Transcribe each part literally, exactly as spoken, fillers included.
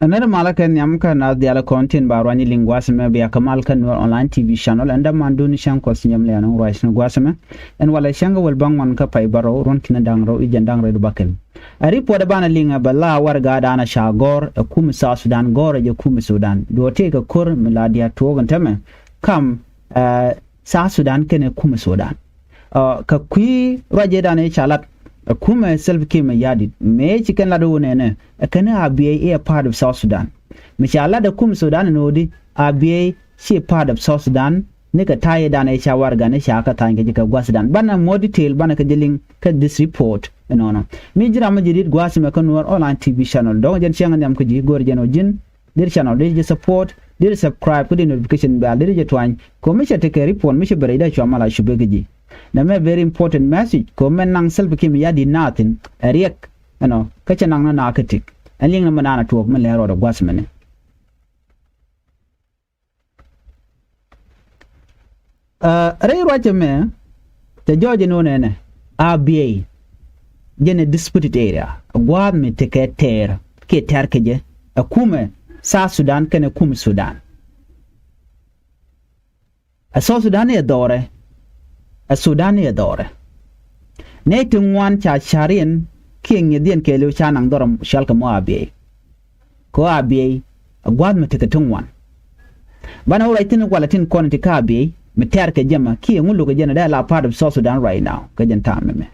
Nɛr malä kɛ nhiam kä naath diaal kɔn tin ba ruany liŋ gua̱a̱th ɛmɛ bia kɛ mal kä Nuer Online T V channel. Ɛn däman duni cäŋ Kuɔth nyɛm lɛ ɛn ruac ni gua̱a̱th ɛmɛ. Ɛn walɛ cäŋ kɛ wäl bäŋuan kä pay bärɔw ruɔ̱n ki̱n da̱ŋ rɛw i̱ jɛn da̱ŋ rɛw di bäkɛl. Ɛ report ɛ banɛ liŋ ɛ bɛ la warɛga danɛ ca gɔ̱r ɛ kumɛ South Sudan, gɔ̱r ɛ jɛ kumɛ Sudan. Duɔ̱ɔ̱r tëëkɛ ko̱r mi la diaal tuɔɔk ɛn tämɛ kam ɛ South Sudan kɛnɛ kumɛ Sudan. Ɛ, kɛ kui̱ ruacɛ danɛ ca lat ɛ kumɛ Salva Kiir Mayardit mëë ci kɛn lat ɣöö nɛnɛ ɛ kɛn Abiey i̱ ɛ part of South Sudan. Mi ca lat ɛ kumɛ Sudan ɛn ɣöö di Abiey ci part of South Sudan. Ni kɛ ta̱yɛ danɛ ca warɛga ni ca kɛ tha̱a̱ny kɛ ji̱ kɛ gua̱th Sudan. Banɛ more detail banɛ kɛ ji̱ liŋ kɛ this report ɛnɔnɔ. Mi ji̱ ram mi ji̱ ri̱t gua̱a̱th ɛmɛ kä Nuer Online T V channel. Dɔ̱ŋ jɛn cäŋ nhiam kä ji̱ go̱o̱r jɛn ɣöö ji̱n deri channel deri jɛ support, deri subscribe, kɛ di notification bell deri jɛ tuany. Kɛ mi cɛ tekɛ report mi cɛ bɛ rɛy dee cua mal a cupɛ kä ji̱. Nɛmɛ very important message kɛ mɛ naŋ Salva Kiir Mayardit naath thi̱n ɛ riɛk ɛnɔ kä cɛ naŋ ni naath kä tik. Ɛn liŋ ni mɛ naan a tuɔɔk mi lɛ rɔɔdɛ gua̱th mɛnɛ. Ɛ, rɛy ruac ɛmɛ cɛ jɔɔc ɛn ɣöö nɛnɛ Abiey jɛn ɛ disputed area, gua̱a̱th mi tekɛ tɛɛr kiɛ tɛ̈r kɛ jɛ ɛ kumɛ South Sudan kɛnɛ kumɛ Sudan. Ɛ South Sudan i̱ ɛ dhɔrɛ, ɛ Sudan i̱ ɛ dhɔrɛ. Nɛy ti ŋuan ca ca̱riɛn kiɛ ŋi̱ethiɛn kɛɛliw ca naŋ dhɔrɛ cɔalkɛ mɔ Abiey. Kɛ ɣöö Abiey ɛ gua̱a̱th mi tekɛ ti ŋuan. Banɛ wä ruac thi̱n walɛ tin kɔn ti kä Abiey mi tɛ̈r kɛ jɛ mɛ kiɛ ŋu lo̱kɛ jɛn ɛ dee la part of South Sudan right now kɛ jɛn ta̱a̱ mɛmɛ.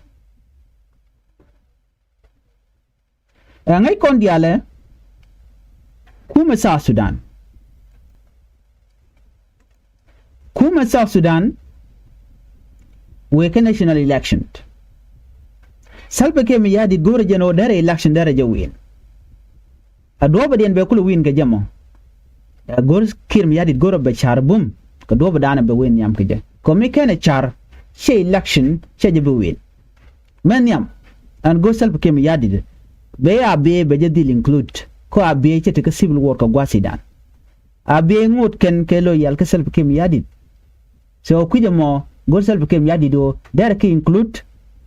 Ɛ ŋäc kɔn diaalɛ kumɛ South Sudan. Kumɛ South Sudan wëë kä national election. Salva Kiir Mayardit go̱o̱rɛ jɛn ɣöö derɛ election derɛ jɛ win. A duɔ̱ɔ̱pä diɛn bɛ kulɛ win kɛ jɛ mɔ. Ɛ go̱o̱r Kiir Mayardit go̱o̱rɛ bɛ ca̱r bum kɛ duɔ̱ɔ̱pä danɛ bɛ win nhiam kɛ jɛ. Kɔmi kɛnɛ ca̱r cɛ election cɛ jɛ bi win. Mɛ nhiam ɛn go̱o̱r Salva Kiir Mayardit bɛ Abiey bɛ jɛ dhil include kɔ Abiey cɛ ti kä civil war kɛ gua̱th Sudan. Abiey ŋot kɛn kɛ loyal kä Salva Kiir Mayardit. So kui̱c ɛmɔ go̱o̱r Salva Kiir Mayardit ɣöö derɛ kɛ include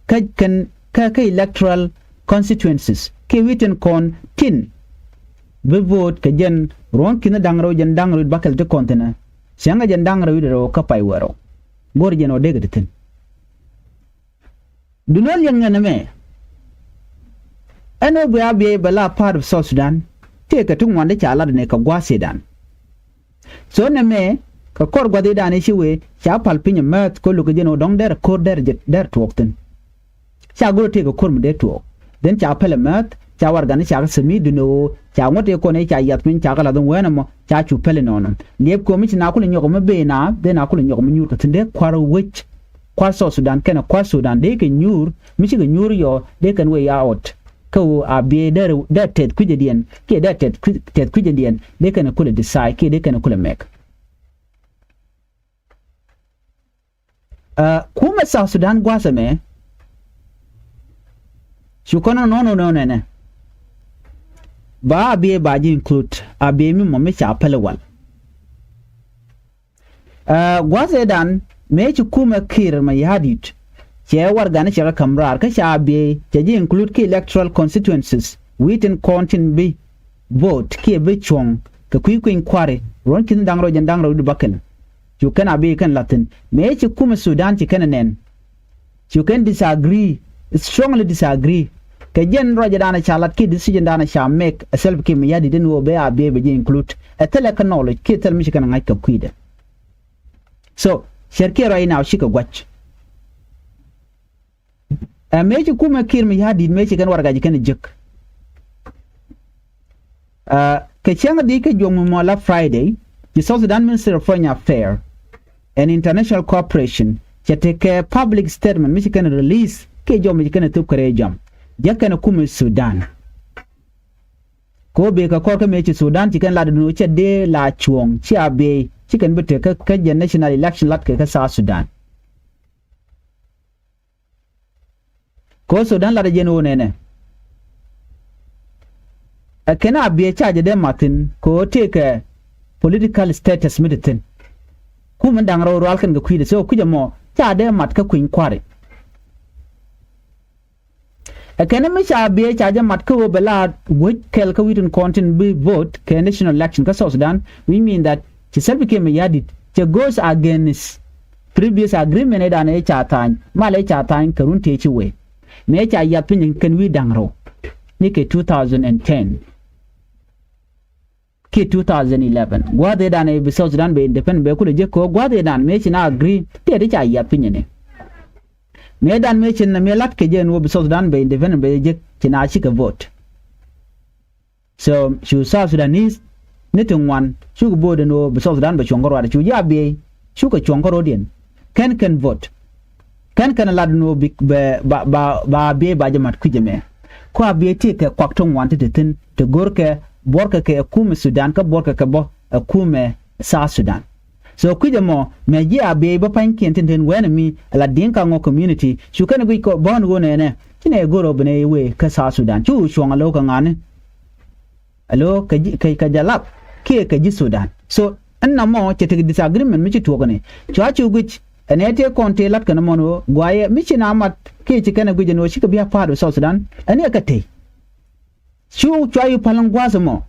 kä kɛn kä kä electoral constituencies kiɛ wi̱i̱ tin kɔn tin bi vote kɛ jɛn ruɔ̱n ki̱n da̱ŋ rɛw jɛn da̱ŋ rɛw bäkɛl ti kɔn thi̱n ɛ. Cäŋ ɛ jɛn da̱ŋ rɛw i̱ rɛw kä pay wärɔw. Go̱o̱r jɛn ɣöö dee kɛ ti thi̱n. Duŋni liɛŋ ɛn ɛmɛ ɛn ɣöö bia Abiey bɛ la part of South Sudan. Tëëkɛ ti ŋuan di ca lat ni kɛ gua̱a̱th Sudan. So nɛmɛ kɛ kɔr gua̱th i̱dan i̱ ci wëë ca pal piny ɛmääth kɛ lo̱k kɛ jɛn ɣöö dɔ̱ŋ derɛ ko̱r derɛ jɛ derɛ tuɔɔk thi̱n. Ca go̱r tëëkɛ ko̱r mi dee tuɔɔk. Then ca pɛl ɛmääth ca warɛga ni ca kɛ submit duŋni ɣöö ca ŋuɔ̱t i̱ kɔn i̱ ca yath piny ca kɛ lath in wɛɛn ɛmɔ ca cu pɛl inɔnɔ. Liɛp kɛ ɣöö mi ci na kulɛ nyɔk ɛmɛ ben a dee na kulɛ nyɔk ɛmɛ nyuur kɛ thi̱n dee kua̱r wec. Kua̱r South Sudan kɛnɛ kua̱r Sudan dee kɛ nyuur mi cikɛ nyuur yɔ dee kɛn wee ya ɣɔt. Kä ɣöö Abiey dee dee tɛth kui̱cädiɛn kiɛ dee tɛth kui̱- tɛth kui̱cädiɛn dee kɛn kulɛ decide kiɛ dee kɛn kulɛ mɛk. Ɛ, kumɛ South Sudan gua̱a̱th ɛmɛ cu kɔn nɔnɔ nɔnɔ nɛnɛ. Ba Abiey ba ji̱ include Abiey mi mɔ mi ca pɛl wal. Ɛ, gua̱a̱th ëëdan mëë ci kumɛ Kiir Mayardit cɛ warɛga ni cɛ kɛ ka̱m raar kä ca Abiey cɛ ji̱ include ki electoral constituencies wi̱i̱ tin kɔn tin bi vote kiɛ bi cuɔ̱ŋ kɛ kui̱ kui̱ny kua̱ri ruɔ̱n ki̱n da̱ŋ rɛw jɛn da̱ŋ rɛw di bäkɛl. Cu kɛn Abiey kɛn la̱thi̱n mëë ci kumɛ Sudan ci kɛn ɛ nɛn. Cu kɛn disagree, strongly disagree kɛ jɛn ruacɛ danɛ ca lat kiɛ decision danɛ ca make ɛ Salva Kiir Mayardit in ɣöö bɛ Abiey bɛ ji̱ include ɛ thilɛ kä knowledge kiɛ thil mi ci kɛn ɛ ŋa̱c kɛ kui̱dɛ. So cɛr kiɛ ruac in a cikɛ gua̱c. Ɛ mëë ci kumɛ Kiir Mayardit mëë ci kɛn warɛga ci kɛn ɛ jek. Ɛ, kɛ cäŋ di kä juɔ̱ŋ mi mɔ la Friday ci South Sudan Ministry of Foreign Affairs and International Cooperation cɛ tekɛ public statement mi ci kɛn release kiɛ jɔw mi ci kɛn thop kɛ rɛy jam. Jɛ kɛn kumɛ Sudan. Ko bee kɛ kɔr kä mëë ci Sudan ci kɛn lat dun cɛ dee la cuɔ̱ŋ ci Abiey ci kɛn bi tek kä kä jɛ national election lat kɛ kä South Sudan. Ko Sudan lat jɛn ɣöö nɛnɛ. Ɛ kɛn Abiey ca jɛ dee mathin ko tëëkɛ political status mi ti thi̱n. Kumɛ da̱ŋ rɛw rual kɛn kɛ kui̱dɛ so kui̱dɛ mɔ ca dee mat kä kui̱ny kua̱ri. Kɛn mi ca biɛ ca jɛ mat kä ɣöö bɛ la wec kɛl kä wi̱i̱ tin kɔn tin bi vote kɛ national election kä South Sudan, which mean that ci Salva Kiir Mayardit cɛ goes against previous agreement ëëdan ëë ca tha̱a̱ny, mal ëë ca tha̱a̱ny kɛ run tëë ci wee. Mëë ca yath piny kɛn wi̱i̱ da̱ŋ rɛw ni kɛ two thousand and ten kiɛ two thousand eleven. Gua̱a̱th ëëdan ëë bi South Sudan bɛ independent bɛ kulɛ jek kɛ ɣöö gua̱a̱th ëëdan mëë ci na agree tëë ti ca yath piny ni. Mëëdan mëë cin na mëë lat kɛ jɛ ɛn ɣöö bi South Sudan bɛ independent bɛ jek ci na cikɛ vote. So cu South Sudanese ni ti ŋuan cukɛ vote ɛn ɣöö bi South Sudan bɛ cuɔ̱ŋ kä ruaadɛ, cu ji̱ Abiey cukɛ cuɔ̱ŋ kä ro̱diɛn. Kɛn kɛn vote. Kɛn kɛn lat ɛn ɣöö bi bɛ ba ba ba Abiey ba jɛ mat kui̱c ɛmɛ. Ku Abiey ti kɛ kuak ti ŋuan ti ti thi̱n ti go̱rkɛ buɔ̱rkɛ kɛ kumɛ Sudan kä buɔ̱rkɛ kɛ bä ɛ kumɛ South Sudan. So kui̱c ɛmɔ mɛ ji̱ Abiey bä pa̱nykiɛn tin tin wɛn mi ala Dinka ŋɔ community cu kɛn guic kɔ bɔ̱ɔ̱n ɣöö nɛnɛ ci nɛ go̱r ɔ bi nɛ wee kä South Sudan cu cuɔ̱ŋ alo kɛ ŋa̱ni. Alo kɛ ji̱ kɛ kɛ Jalap kiɛ kɛ ji̱ Sudan. So ɛn na mɔ cɛ tek disagreement mi ci tuɔk ni cua cu guic ɛn ɛ tëë kɔn tëë lat kɛn mɔn ɣöö guayɛ mi ci na mat kiɛ ci kɛn ɛ guic ɛn ɣöö cikɛ bi a part of South Sudan ɛn ɛ kɛ tëë. Cu cua yi päl in gua̱a̱th ɛmɔ.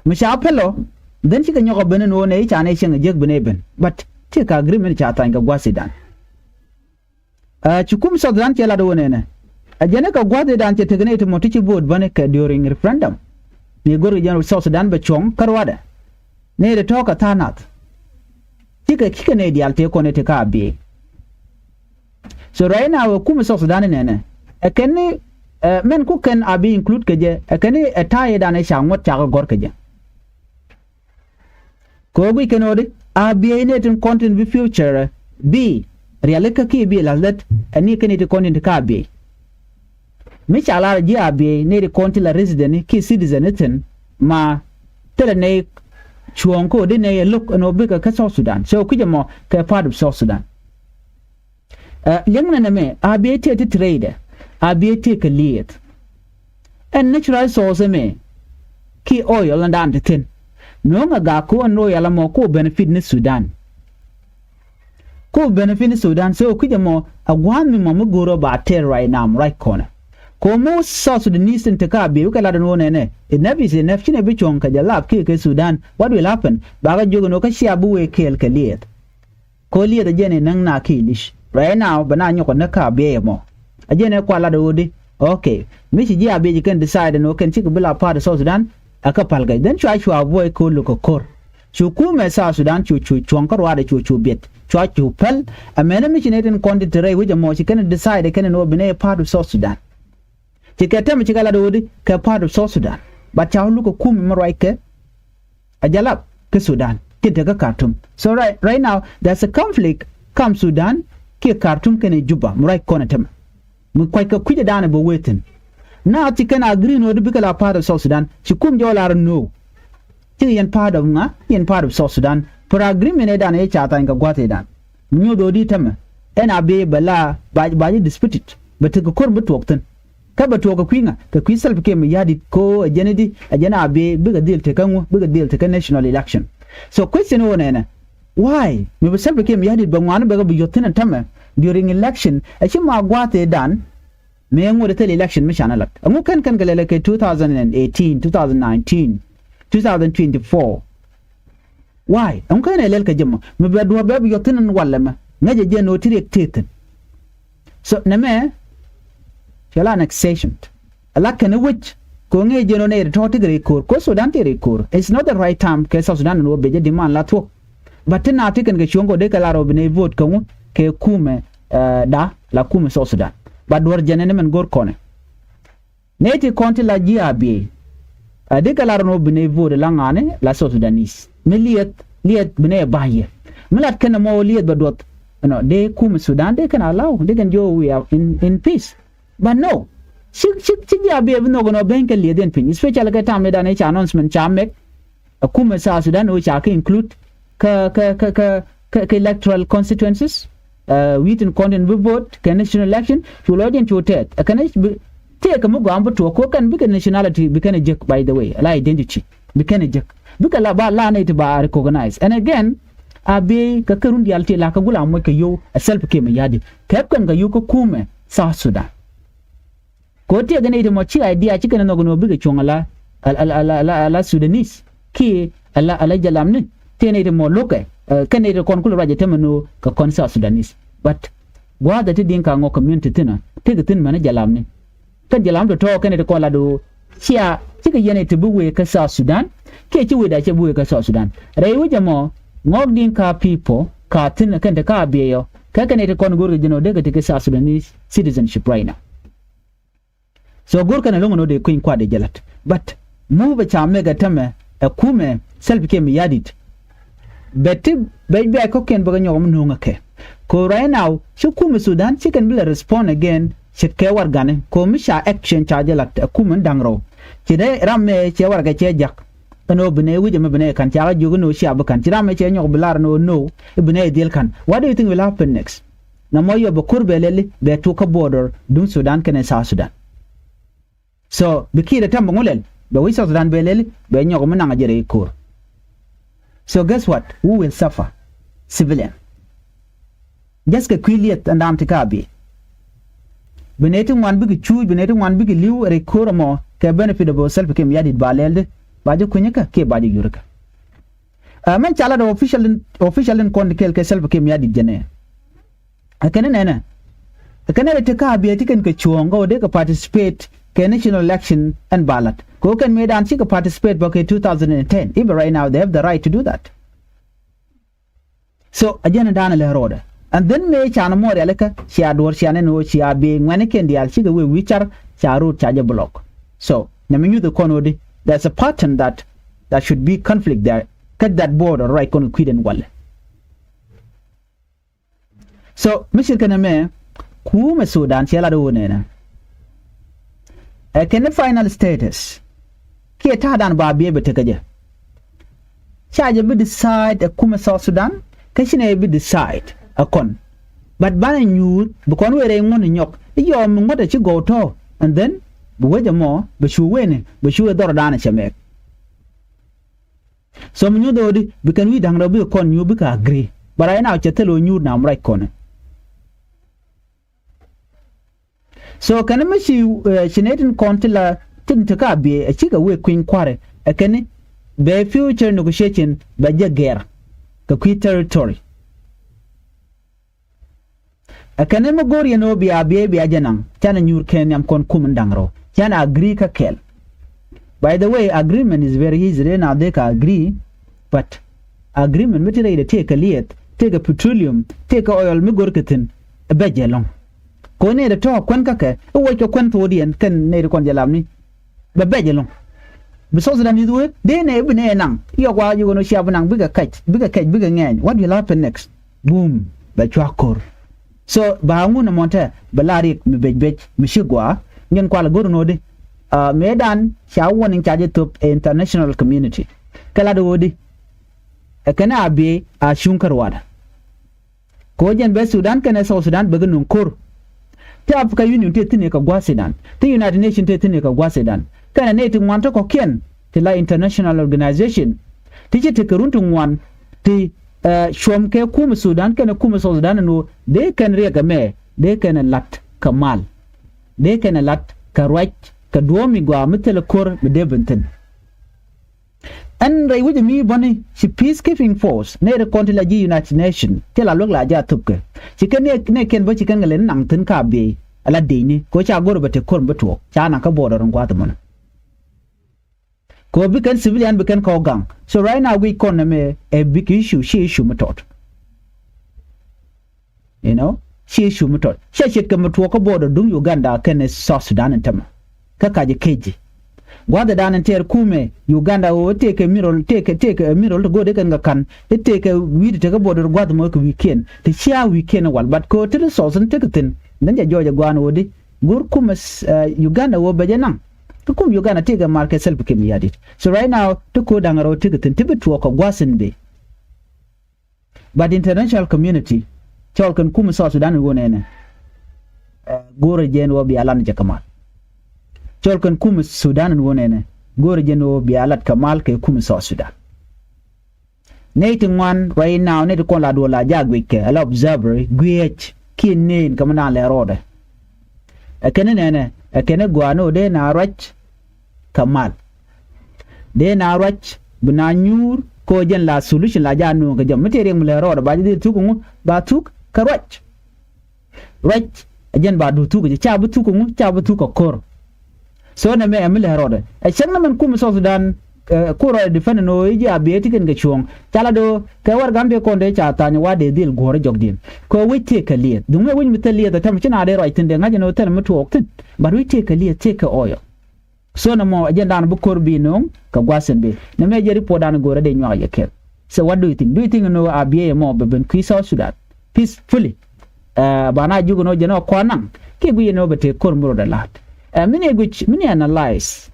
Mi ca päl ɔ then cikɛ nyɔk ɔ ben in ɣöö nɛ i̱ ca nɛ cieŋ ɛ jiäk ben ɛ ben. But ti ka agreement ca tha̱a̱ny kɛ gua̱a̱th i̱dan. Ɛ ci kum South Sudan cɛ lat ɣöö nɛnɛ ɛ jɛn ɛ kɛ gua̱a̱th i̱dan cɛ tek nɛ ti mɔ ti ci vote bäni kɛ during referendum. Mi go̱r kɛ jɛn South Sudan bɛ cuɔ̱ŋ kä ruaadɛ. Nɛ ti tɔ̱ɔ̱k kɛ tha̱a̱ŋ nath. Cikɛ cikɛ nɛ diaal tëë kɔn ɛ ti ka Abiey. So right now ɛ kumɛ South Sudan inɛnɛ ɛ kɛn ni ɛ mɛn ku kɛn a bi include kɛ jɛ ɛ kɛn ni ɛ ta̱a̱ yɛ dan ɛ ca ŋuɔ̱t ca kɛ gɔ̱r kɛ jɛ. Kɛ ɣöö guic kɛn ɣöödi Abiey ni tin kɔn tin bi future bi rialikä kiɛ bi la̱th lät ɛ ni kɛn ni tin kɔn tin ti ka Abiey. Mi ca lar ji̱ Abiey ni tin kɔn tin la resident kiɛ citizen ni thi̱n ma thilɛ nɛy cuɔ̱ɔ̱ŋ kä ɣöödi nɛy ɛ lo̱k ɛn ɣöö bikɛ kä South Sudan. So kui̱c ɛmɔ kɛ part of South Sudan. Ɛ liɛŋnɛ nɛmɛ Abiey tëë ti trade, Abiey tëë kɛ lieth. Ɛn natural resource ɛmɛ kiɛ oil ni daan ti thi̱n. No̱o̱ŋ ɛ gak ko̱ ɛn oil ɛmɔ ko̱ benefit ni Sudan. Ko̱ benefit ni Sudan so kui̱c ɛmɔ ɛ gua̱a̱th mi mɔ mi go̱o̱r ɔ ba tɛr right now right kɔnɛ. Ko̱ mo̱o̱ South Sudanese tin te ka Abiey wekɛ lat ɛn ɣöö nɛnɛ enough is enough, ci nɛ bi cuɔ̱ŋ kɛ Jalap kiɛ kɛ Sudan, what will happen? Bakɛ jiök ɛn ɣöö kä cia bi wee kɛɛl kɛ lieth. Ko̱ lieth ɛ jɛn ɛ näŋ na ki̱i̱lic right now bɛ na nyɔk ɛ näk ka Abiey ɛmɔ. Ɛ jɛn ɛ kua lat ɛ ɣöödi. Okay. Mi ci ji̱ Abiey ci kɛn decide ɛn ɣöö kɛn cikɛ bi la part of South Sudan ɛ kä päl kɛ then cua cua buɔy ko̱ lo̱k kɛ ko̱r. Cu kumɛ South Sudan cu cu cuɔ̱ŋ kä ruaadɛ cu cu biɛt cua cu päl. Ɛ mɛnɛ mi ci nɛ tin kɔn ti te rɛy wec ɛmɔ ci kɛn decide kɛn ɛn ɣöö bi nɛ part of South Sudan. Ci kɛ tɛmɛ ci kɛ lat ɣöödi kɛ part of South Sudan. But ca wä luk kɛ kumɛ mi ruac kɛ a Jalap kä Sudan tin te kä Khartoum. So right, right now there's a conflict kam Sudan kiɛ Khartoum kɛnɛ Juba mi ruac kɔn ɛ tämɛ. Mi kuac kɛ kui̱c ɛ daanɛ bɛ wee thi̱n. Naath ci kɛn agree ni ɣöödi bikɛ la part of South Sudan ci kum jɔɔl ar no. Cikɛ yɛn part of ŋa, yɛn part of South Sudan. Per agreement ɛ daanɛ yɛ ca thany kɛ gua̱th ɛ dan. Mi nyoth ɣöödi tämɛ ɛn Abiey bɛ la ba ba ji̱ disputed bɛ tekɛ ko̱r bi tuɔɔk thi̱n. Kä bɛ tuɔɔk kɛ kui̱ ŋa kɛ kui̱ Salva Kiir Mayardit ko̱ ɛ jɛn i̱di ɛ jɛn Abiey bikɛ dhil tekä ŋu bikɛ dhil tekä national election. So question ɣöö nɛnɛ why mi bi Salva Kiir Mayardit bɛ ŋuani bɛ kɛ bi yɔ̱th thi̱n ɛ tämɛ during election ɛ ci ma gua̱a̱th ëëdan. Mëë ŋot ɛ thil election mi canɛ lat ɛŋu kɛn kɛn kɛ lɛlɛ kɛ two thousand and eighteen, two thousand nineteen, two thousand twenty-four. Why ɛŋu kɛn ɛ lɛl kɛ jɛ mɔ mi bɛ duɔ̱ɔ̱p bɛ bi yɔ̱th thi̱n ɛn walɛ mɛ ŋäcɛ jɛ no̱o̱ ti riɛk tëë thi̱n. So nɛmɛ cɛ la annexation. Ala kɛn i̱ wec kɛ ɣöö ŋee jiɛn ɣöö nɛy ti tɔ̱ ti kɛ rɛy ko̱o̱r ko̱ Sudan ti rɛy ko̱o̱r. It's not the right time kɛ South Sudan ni wä bɛ jɛ demand la thuɔ̱k. But ti na ti kɛn kɛ cuɔ̱ŋ kɛ ɣöö dee kɛ la rɔ bi nɛy vote kɛ ŋu kɛ kumɛ da la kumɛ South Sudan. But duɔ̱r jɛn ɛn mɛn go̱r kɔnɛ. Nɛy ti kɔn ti la ji̱ Abiey a dee kɛ la rɔ nɔ bi nɛy vote la ŋa̱ni la South Sudanese mi lieth lieth bi nɛy ba̱a̱ yɛ. Mi lat kɛn ɛmɔ lieth bɛ duɔth. Ɛnɔ dee kumɛ Sudan dee kɛn a law dee kɛn jiɔ we are in, in peace. But no. Ci ci ci ji̱ Abiey bi nhɔk ɛn ɔ ben kɛ lieth in piny especially kɛ tam ni dan i̱ ca announcement ca mɛk. Ɛ kumɛ South Sudan ɣöö ca kɛ include kä kä kä kä kä electoral constituencies. Wi̱i̱ tin kɔn tin bi vote kɛ national election cu lɔcdiɛn cu tɛth ɛ kɛn bi tëëk kɛ mi gɔaa bi tuɔɔk kɛ kɛn bikɛ nationality bi kɛn ɛ jek by the way la identity bi kɛn ɛ jek. Bikɛ la ba la nɛy ti ba recognize and again. Abiey kɛ kɛ run diaal ti la kɛ gula moc kɛ yow ɛ Salva Kiir Mayardit kɛ kɛn kɛ yow kä kumɛ South Sudan. Kɛ ɣöö tëëkɛ nɛy ti mɔ ci idea ci kɛn ɛ nhɔk ni ɣöö bikɛ cuɔ̱ŋ ala ala ala ala Sudanese kiɛ ala ala jalamni. Tëë nɛy ti mɔ lo̱kɛ kɛn nɛy ti kɔn kulɛ ruac ɛ tämɛ ni ɣöö kɛ kɔn South Sudanese. But gua̱a̱th ɛ ti Dinka Ŋɔk community thi̱n ɔ tëëkɛ thi̱n mɛn ɛ jalamni. Kä jalam tɔ̱tɔ̱ kɛn nɛy ti kɔn lat ɣöö cia cikɛ yɛn nɛy ti bi wëë kä South Sudan kiɛ ci wëëda cɛ bi wëë kä South Sudan. Rɛy wec ɛmɔ Ŋɔk Dinka people ka thi̱n kɛn ti ka Abiey ɔ kɛ kɛn nɛy ti kɔn go̱o̱rkɛ ji̱n ɔ dee kɛ ti kɛ South Sudanese citizenship right now. So go̱r kɛn ɛlɔ̱ŋ ɛn ɣöö dee kui̱ny kuat dee jɛ la̱t. But move ca mɛk ɛ tämɛ ɛ kumɛ Salva Kiir Mayardit. Bɛ ti bɛ bɛ kɔ̱kiɛn bɛ kɛ nyɔk mi no̱o̱ŋ ɛ kɛ. Kɛ ɣöö right now ci kumɛ Sudan ci kɛn bi lɛ respond again ce̱tkɛ warɛgani kɛ ɣöö mi ca action ca jɛ la̱t ɛ kumɛ ni da̱ŋ rɛw. Ci dee ram mɛ cɛ warɛgɛ cɛ jak. Ɛn ɣöö bi nɛ wi̱c ɛmɛ bi nɛ ka̱n ca kɛ jiök ɛn ɣöö cia bi ka̱n ci ram mɛ cɛ nyɔk bi lar ɛn ɣöö no bi nɛ dhil ka̱n. What do you think will happen next? Nɔmɔ yɔ bɛ ko̱r bɛ lɛli bɛ tuk kä border duŋ Sudan kɛnɛ South Sudan. So bi Kiir ɛ tɛm bɛ ŋu lɛl bɛ wi̱c South Sudan bɛ lɛli bɛ nyɔk mi naŋ a jɛ rɛy ko̱r. So guess what? Who will suffer? Civilian. Just kɛ kui̱ lieth ɛn da̱a̱m ti ka Abiey. Bi nɛy ti ŋuan bikɛ cuuc bi nɛy ti ŋuan bikɛ li̱w rɛy ko̱r ɛmɔ kɛ benefit of Salva Kiir Mayardit ba lɛl di ba jɛ kui̱nyä kä kiɛ ba jɛ yur kä. Ɛ mɛn ca lat ɛ official in, official in kɔn ti kɛl kɛ Salva Kiir Mayardit jɛnɛ. Ɛ kɛn nɛnɛ ɛ kɛn nɛy ti ka Abiey ti kɛn kɛ cuɔ̱ɔ̱ŋ kä wä dee kɛ participate kɛ national election ɛn ba lat kɛ wä kɛn mëëdan cikɛ participate bä kɛ two thousand and ten. Even right now they have the right to do that. So a jɛn dan lɛ rɔɔdɛ. And then mëë can mɔ rialikä cia duɔ̱r cia nɛn ɣöö cia bi ŋuɛ̈nikiɛn diaal cikɛ wëë wi̱i̱ car ca root ca jɛ block. So nyɛ mi nyuth kɔn ɣöö di there's a pattern that that should be conflict there. Kä that border right kɔn kɛ kui̱dɛn walɛ. So mi cir kɛn ɛmɛ kumɛ Sudan ciɛ lat ɣöö nɛnɛ ɛ kɛn final status kiɛ ta̱a̱dan ba biɛ bɛ tekä jɛ. Ca jɛ bi decide ɛ kumɛ South Sudan kä ci nɛ bi decide ɛ kɔn. But banɛ nyuur bi kɔn wëë rɛy ŋuɔ̱n nyɔk i̱ yɔɔ mi ŋuɔ̱t ɛ ci gɔw tɔ̱. And then bi wec ɛmɔ bɛ cu wëëni bɛ cu ɛ dhɔrdan ɛ cɛ mɛk. So mi nyuth ɣöö di bi kɛn wi̱i̱ da̱ŋ rɛw bikɛ kɔn nyuur bikɛ agree. But right now cɛ thil ɣöö nyuur nam rac kɔnɛ. So kɛn mi ci ci nɛy tin kɔn ti la tin ti ka Abiey ɛ cikɛ wëë kui̱ny kua̱ri ɛ kɛn bɛ future negotiation bɛ jɛ gɛr kɛ kui̱ territory. Ɛ kɛn mi go̱o̱r yɛn ɣöö bia Abiey bia jɛ naŋ canɛ nyuur kɛn nhiam kɔn kum in da̱ŋ rɛw canɛ agree kä kɛl. By the way agreement is very easy dee na dhek agree. But agreement mi ti rɛydɛ tëëkɛ liɛth tëëkɛ petroleum tëëkɛ oil mi go̱rkɛ thi̱n. Bɛ jɛ lɔ̱ŋ kɛ ɣöö nɛy dee tɔ̱ kuɛn kä kɛ i̱ woc kɛ kuɛn tho̱o̱diɛn kɛn nɛy dee kɔn jɛ lamni. Bɛ bɛc ɛlɔ̱ŋ bi South Sudan i̱th wee dee nɛ bi nɛ naŋ yɔk wa yok ɛn cia bi naŋ bikɛ kɛc bikɛ kɛc bikɛ ŋɛɛny. What will happen next? Bum bɛ cua ko̱r. So ba ŋun ɛmɔn tɛ bɛ la riɛk mi bec bec mi ci gɔaa. Nyɛn kual go̱r nodi mëëdan ca warning ca jɛ thop ɛ international community. Kɛ lat ɣöödi ɛ kɛn a biey a cuŋ kä ruaadä. Kɛ ɣöö jɛn bɛ Sudan kɛnɛ South Sudan bɛ kɛ nöŋ ko̱r. Ti Africa Union ti thi̱n ɛ kɛ gua̱a̱th Sudan ti United Nation ti thi̱n ɛ kɛ gua̱a̱th Sudan kɛnɛ nɛy ti ŋuan ti kɔ̱kiɛn ti la international organization. Ti ci tekɛ run ti ŋuan ti cuɔm kɛ kumɛ Sudan kɛnɛ kumɛ South Sudan ɛn ɣöö dee kɛn riɛk ɛmɛ dee kɛn ɛ la̱t kɛ mal. Dee kɛn ɛ la̱t kɛ ruac kɛ duɔ̱ɔ̱p mi gɔaa mi thilɛ ko̱r mi dee ben thi̱n. Ɛn rɛy wec mi bäni ci peacekeeping force nɛy ri kɔn ti la ji̱ United Nation ti la luäk la jɛ a thöpkɛ. Ci kɛn nɛy kiɛn bä ci kɛn kɛ lɛ ni naŋ thi̱n ka biey ala dëëcni kɛ ɣöö ca go̱r bɛ te ko̱r mi bi tuɔɔk ca naŋ kä border in gua̱a̱th mɔnɛ. Kɛ ɣöö bi kɛn civilian bi kɛn kɔk gaŋ. So right now guic kɔn nɛmɛ ɛ big issue ci issue mi tɔt. You know, ci issue mi tɔt cɛ ce̱tkɛ mi tuɔɔk kä border duŋ Uganda kɛnɛ South Sudan in tämɛ. Kä kacɛ keci gua̱thɛ dan in tɛɛr kumɛ Uganda ɣöö tëëkɛ mineral tëëkɛ tëëkɛ mineral ti go̱o̱r dee kɛn kɛ ka̱n i̱ tëëkɛ wi̱i̱ ti tekä border gua̱th mɔ kɛ wi̱i̱kiɛn ti cia wi̱i̱kiɛn in wal. But kɛ ɣöö ti resource in tekɛ thi̱n. Then jɛ jɔɔc ɛ gua̱a̱n ɣöö di go̱o̱r kumɛ Uganda ɣöö bɛ jɛ naŋ. Kä kum Uganda tëëkɛ mar kɛ Salva Kiir Mayardit. So right now ti ko̱o̱r da̱ŋ rɛw tekɛ thi̱n ti bi tuɔɔk kɛ gua̱th in bi. But international community cɔl kɛn kumɛ South Sudan in wä nɛnɛ. Go̱o̱rɛ jɛn wä bia lan jɛ kɛ mal. Cɔl kɛn kumɛ Sudan in wä nɛnɛ go̱o̱rɛ jɛn wä bia lat kɛ mal kɛ kumɛ South Sudan. Nɛy ti ŋuan right now nɛy ti kɔn la duɔl la jak guic kɛ ala observer guiec kiɛ neen kɛ mi naan lɛ rɔɔdɛ. Ɛ kɛn nɛnɛ Ɛ kɛn ɛ gɔaa ni ɣöö dee na ruac kɛ mal. Dee na ruac bi na nyuur kɛ ɣöö jɛn la solution la jaa nööŋ kɛ jɛ. Mi tëë riɛk mi lɛ rɔɔdɛ ba jɛ dhil thuk ŋu ba thuk kɛ ruac. Ruac ɛ jɛn ba du thuk kɛ jɛ, ca bi thuk kɛ ŋu, ca bi thuk kɛ ko̱r. So nɛmɛ ɛ mi lɛ rɔɔdɛ ɛ cäŋ ni mɛn kum South Sudan. Ku rɔɔdɛ defend ni ɣöö i̱ ji̱ Abiey ti kɛn kɛ cuɔ̱ɔ̱ŋ ca la do̱ kɛ wär Gambia kɔn dee ca tha̱a̱ny wa dee dhil guɔ̱ɔ̱r jɔk diɛn kɛ ɣöö wec tëëk kɛ liɛth. Duŋ mëë wec mi thil liɛth ɛ tämɛ ci na dee ruac thi̱n dee ŋa̱c ɛn ɣöö thil mi tuɔɔk thi̱n. But wec tëëk kɛ liɛth tëëk kɛ oil. So nɛmɔ ɛ jɛn dan bi ko̱r bi no̱o̱ŋ kɛ gua̱th in bi nɛmɛ jɛ report dan go̱o̱rä dee nyuak yɛ kɛl. So what do you think? Do you think ɛn ɣöö Abiey ɛmɔ bɛ ben kui̱ South Sudan peacefully? Ba na juk ɛn ɣöö jɛn ɣöö kɔn naŋ kiɛ guic ɛn ɣöö bɛ tëë ko̱r mi rɔɔdɛ la̱t. Ɛ mi ni guic mi ni analyze.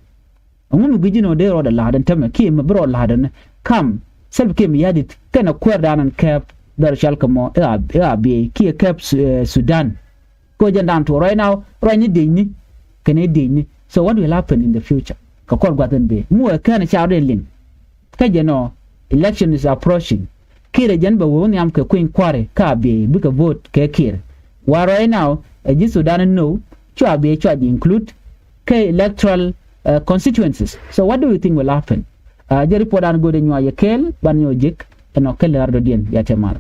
Ɛŋu mi gui̱c ɛn ɣöö dee rɔɔdɛ la̱t ɛn tämɛ kiɛ mi bi rɔɔdɛ la̱t ɛn kam Salva Kiir Mayardit kɛnɛ kuäär dan ɛn kɛɛp dhɔr cɔal kɛ mɔ i̱ Abiey kiɛ kɛɛp Sudan. Kɛ ɣöö jɛn dan tuɔɔk right now ruacni diecni kɛnɛ diecni. So what will happen in the future? Kɛ kɔr gua̱th in bi mi wee kɛn ca rɔɔdɛ liŋ. Kä jɛn ɔ election is approaching. Kiir ɛ jɛn bɛ wee wä nhiam kɛ kui̱ny kua̱ri kä Abiey bikɛ vote kɛ Kiir. Wa right now ɛ ji̱ Sudan in now cua Abiey cua ji̱ include kɛ electoral constituencies. So what do you think will happen? Jɛ report an go̱o̱dɛ nyuak yɛ kɛɛl ban nyɔk jek ɛnɔ kɛ lɛr dɔ̱diɛn ya tɛ mal.